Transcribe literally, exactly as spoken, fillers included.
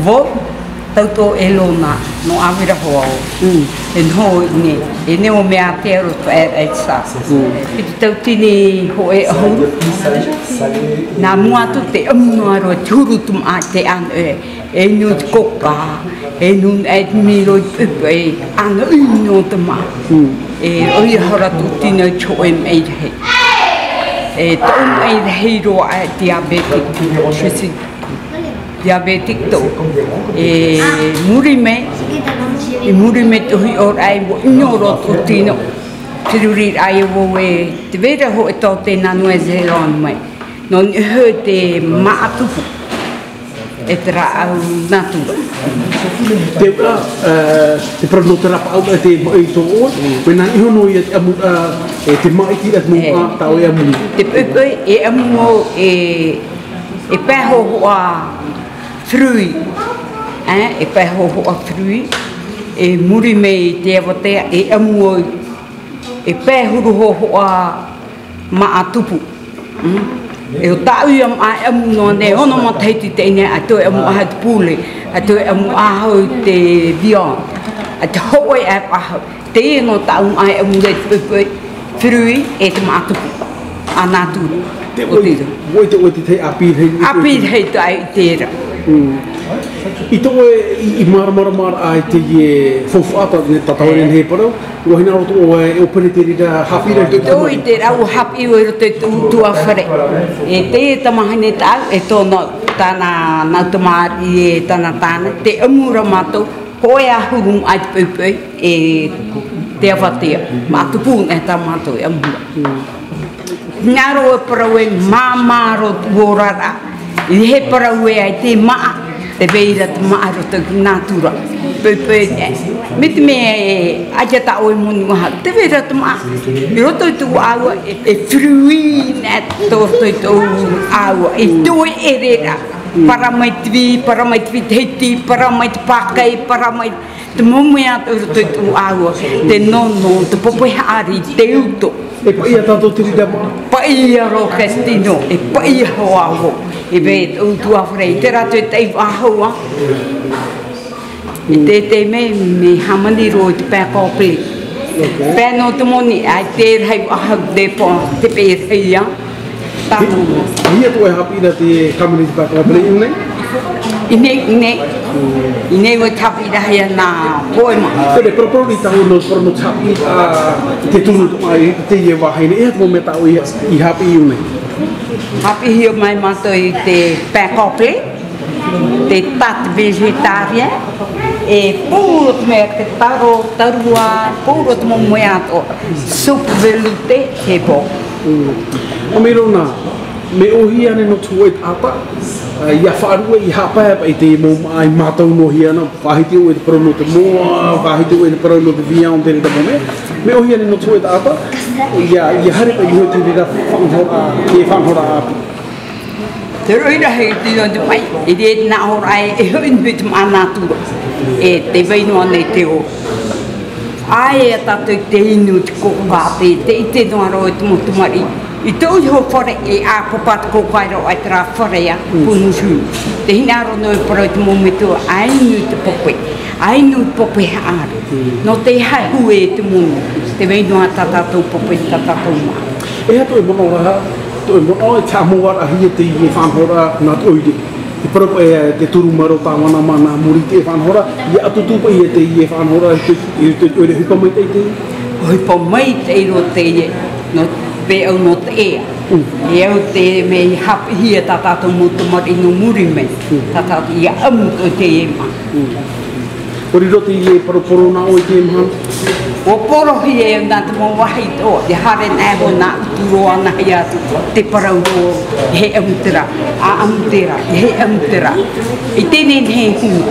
Vau, tau tō Elona, nō Averahoa au. Mm. E noho nei, e neo mea te aro tō e, e sa. Mm. I te tau tini hōʻē ʻahuru. Nā mua atu te ʻamu noa roa te huru tū maʻa te ana e, e nui te koka, e nui e te miro i te pepe, ana ui nō te maʻa. Mm. E ʻoi hara tū tino i te hōʻē maʻi rahi. E tō maʻi rahi roa e diabetic, Diabetic tō. E muri mai, i muri mai tō hiʻoraʻa i ʻino roa tō tino. Te ruri raʻa i vau e te vera hōʻē tō tēnā Nouvelle-Zélande mai. Nō niʻa iho te maʻa tupu. E te rāʻau nātura. Te ura, eh, te parau nō te rāpaʻau e te maʻi tō ʻoe. Mea nā iho nō ia te ʻamu, eh, e te maʻi tira te mau, eh, tā ʻoe ʻamu. Te pepe, e ʻamu o e E pae hōhoʻa fruit, e, e pae hōhoʻa fruit, e muri mai i te avatea, e ʻamu au, e pae huru hōhoʻa maʻa tupu. Mm. E ʻo tāʻu ia maʻa e ʻamu noa nei, ono matahiti teie nei, ʻaita e ʻamu ʻaha te pule, ʻaita e ʻamu ʻaha te viande, ʻaita hōʻē ʻae ʻaha. Teie nō tāʻu maʻa e ʻamu ra i te pepe, fruit e te maʻa tupu. A nātura. Te ʻoi, ʻoi te, ʻoi te tahi ʻāpī rahi. ʻĀpī rahi tā i terā. Mm. I tō ʻoe, i, i māramarama ra i teie faufaʻa, tā, ne, tā tāua nei e parau, ʻua hinaʻaro tō ʻoe e ʻōpere te reira haʻapiʻiraʻa i tō ʻoe tamariʻi. Tō i terā, ʻua haʻapiʻi au i roto i tō ʻutuāfare. E te tamahine tāʻu, e tōna, tāna, nau tamariʻi e tāna tāne, tē ʻamu ra mātou, Hōʻē ʻahuru maʻa i te pepe, e te avatea, maʻa tupu nei tā mātou e ʻamu ra. Nā roto e parau e māmā roa tō ʻoe oraraʻa, e hē parau e ai te maʻa, tē vai ra te maʻa i roto i te nātura. Pepe, e, mai te mea e, ʻaita tā ʻoe moni maha, tē vai ra te maʻa, i roto i tō ʻāua, e, e fruit nei tō roto i tō ʻāua, e toe ʻere ra. Para mai te vī, para mai te vī te hiti, para mai te pākai, para mai te mau mea atoʻa i roto i tō ʻāua, te nono, te popoe haʻari, te uto. E paʻi ia tātou te reira mā. Paʻi ia roa Faustino, e paʻi ia hoʻi au. E vai tō ʻutuāfare, terā te tahi faʻahoʻi. E te, te mea, mea hāmani roa i te pain complet. Ok. Pain nō te moni, ʻaita e rahi faʻahou te pain, te pain rahi ia. Tātou. Hia atu e haʻapiʻi ra te complet i te pain complet i ʻō nei? I ʻō nei, i ʻō nei. I ʻō nei ʻua haʻapiʻiraʻa ia nā poema. Tere, parau, parau i tāʻu nō, parau nō te haʻapiʻi, ā, te turu, ā, i teie vāhi nei, e aha te mau mea tāʻu i, i haʻapiʻi i ʻō nei? Haʻapiʻihia mai mātou i te pain complet. Te tarte végétarien, e pū roa te mea te taro, tārua, pū roa te mau mea atoʻa, soupe velouté, e pō. Mm. ʻA Mirona, mea ʻōhie ānei nō te hōʻē taʻata, ā, ʻia faʻaruʻe, ʻia haʻapae i te mau maʻa i mātau noa hia na, faʻahiti ʻoe te parau nō te moa, faʻahiti ʻoe te parau nō te viande, te reira mau mea. Mea ʻōhie ānei nō te hōʻē taʻata, ʻia, ʻia haere paʻi iho i te reira faʻanahoraʻa, te faʻanahoraʻa ʻāpī. Te roiraʻa hei tino te maʻi, e rē nā ʻō ra e, e hoʻi nui te maʻa nātura. E tē vai noa nei te ʻō. ʻAe, ā tātou te inu te koka, te, te ʻite noa roa i te mau tamariʻi. I tō iho fare e ʻāpapa te koka i roto i terā fare ā, mm, pūnuhu. Tē hinaʻaro noa e parau i te mau metua, ʻae nui te popoe. ʻAe nui te popoe haʻari. Mm. Nō te hau e te moni. Tē vai noa tā tātou popoe, tā tātou maʻa. E aha tō ʻoe manaʻo ra, tō ʻoe manaʻo e te haʻamauaraʻahia teie faʻanahoraʻa nā te ʻoire. Te parau e, te turu mai roa tāvana mā nā muri i te faʻanahoraʻa, ʻia ʻatutu paʻi ia teie faʻanahoraʻa i te, i te ʻoire ʻohipa maitaʻi teie. ʻOhipa maitaʻi roa teie, nō, paʻi au nō te ea. Mm. E au te mea i haʻapiʻihia tā tātou mau tamariʻi nō muri mai, mm, tā tātou ʻia ʻamu atoʻa i teie maʻa. Mm. ʻUa riro teie parau poro nā ʻoe i teie mahana? ʻUa porohia e au nā te mau vāhi atoʻa, ʻia haere nei hoʻi nā ʻutu roa anaʻe atu, te parau roa, e hē ʻamu terā, ʻa ʻamu terā, e hē ʻamu terā. I teie nei huru,